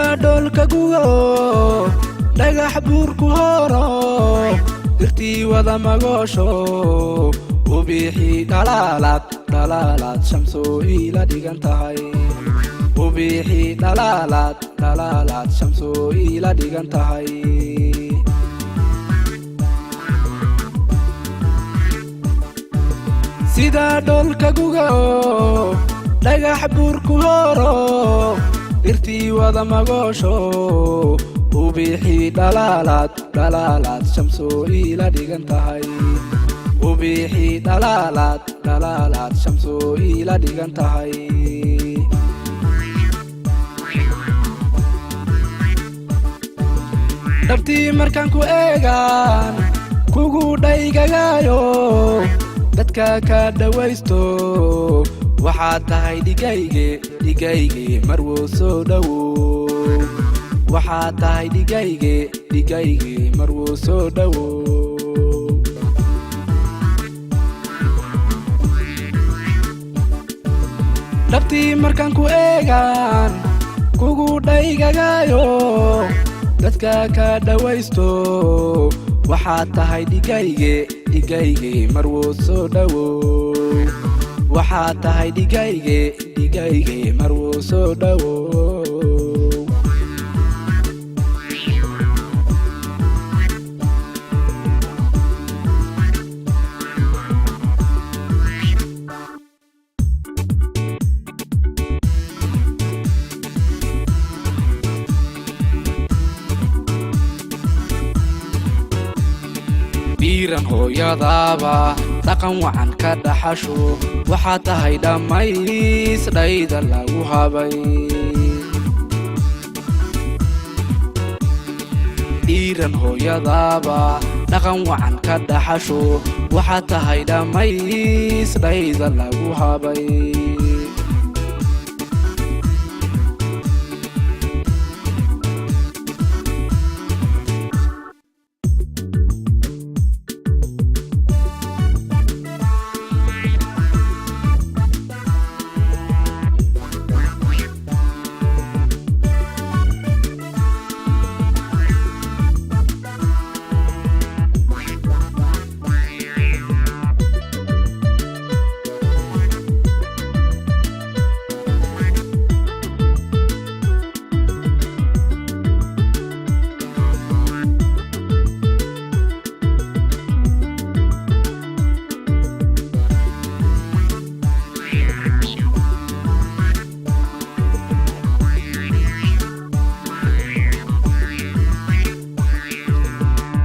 Sida dhoolka gugo, dhagax buur ku horo, dirtii wada magoosho, ubixii dhalaalaad dhalaalaad, Shamsoo iila dhigan tahay. Ubixii dhalaalaad dhalaalaad, Shamsoo iila dhigan tahay. Sida dhoolka gugo, dhagax buur ku horo, dirtii wada magoosho, ubixii dhalaalaad dhalaalaad, Shamsoo iila dhigan tahay. Ubixii dhalaalaad dhalaalaad, Shamsoo iila dhigan tahay. Dhabtii markaan ku eegaan, kugu dhaygagaayo, dadka ka dhawaysto, waxaad tahay dhigayge, dhigayge, marwuu soo dhowow. Waxaad tahay dhigayge, dhigayge, marwuu soo dhowow. Dhabtii markaan ku eegaan, kugu dhaygagaayo, dadka ka dhawaysto, waxaad tahay dhigayge, dhigayge, marwuu soo dhowow. Waxaad tahay dhigayge, dhigayge, marwuu soo dhowow. Dhiiran hooyadaaba dhaqan wacan ka dhaxasho, waxaad tahay dhammays dhayda lagu habay. Dhiiran hooyadaaba dhaqan wacan ka dhaxasho, waxaad tahay dhammays dhayda lagu habay.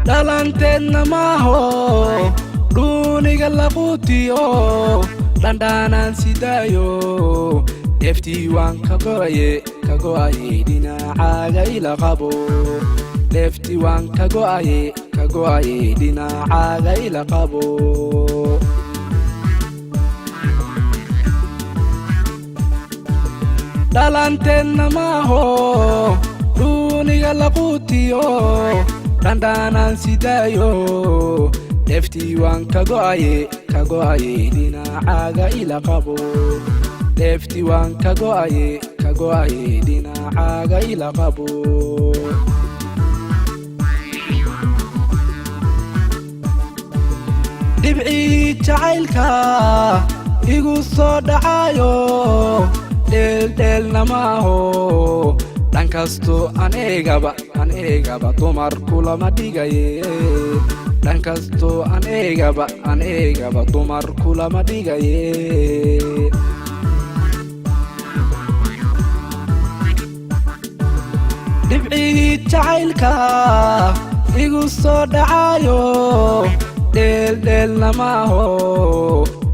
Dhalanteedna maaho dhuuniga laquutiyo, dhandhaanaan sidaayo, dheeftii waan ka go'aye, ka go'aye, dhinacaaga ila qabo. Dheeftii waan ka go'aye, ka go'aye, dhinacaaga ila qabo. Dhalanteedna maaho dhuuniga laquutiyo, dhandhaanaan sidaayo, dheeftii waan ka go'aye, ka go'aye, dhinacaaga ila qabo. Dheeftii waan ka go'aye, ka go'aye, dhinacaaga ila qabo. Dhibcii jacaylka igu soo dhacayo, dheeldheelna maaho, dhan kasto aan eegaba, aan eegaba, dumar kulama dhigaye. Dhan kasto aan eegaba, aan eegaba, dumar kulama dhigaye. Dhibcii jacaylka igu soo dhacayo, dheeldheelna maaho,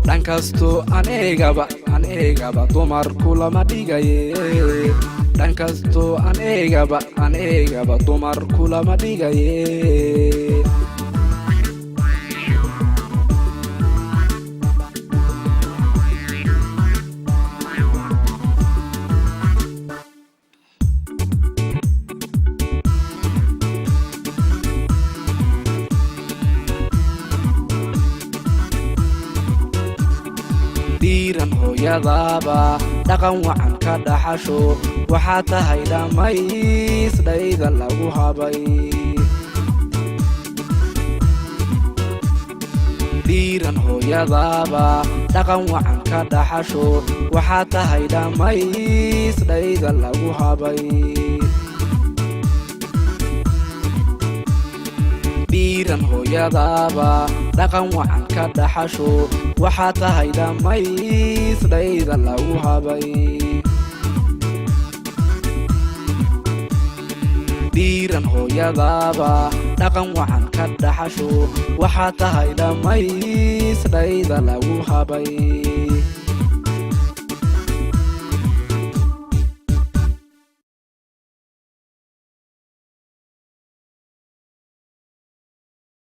dhan kasto aan eegaba, aan eegaba, dumar kulama dhigaye. Dhan kasto aan eegaba, aan eegaba, dumar kulama dhigaye. Dhiiran hooyadaaba dhaqan wacan ka dhaxasho, Waxaa tahay dhammays dhayda lagu habay. Dhiiran hooyadaaba dhaqan wacan ka dhaxasho. Waxaa tahay dhammays dhayda lagu habay. Dhiiran hooyadaaba dhaqan wacan ka dhaxasho. Waxaa tahay dhammays dhayda lagu habay. Dhiiran hooyadaaba dhaqan wacan ka dhaxasho. Waxaa tahay dhammays dhayda lagu habay.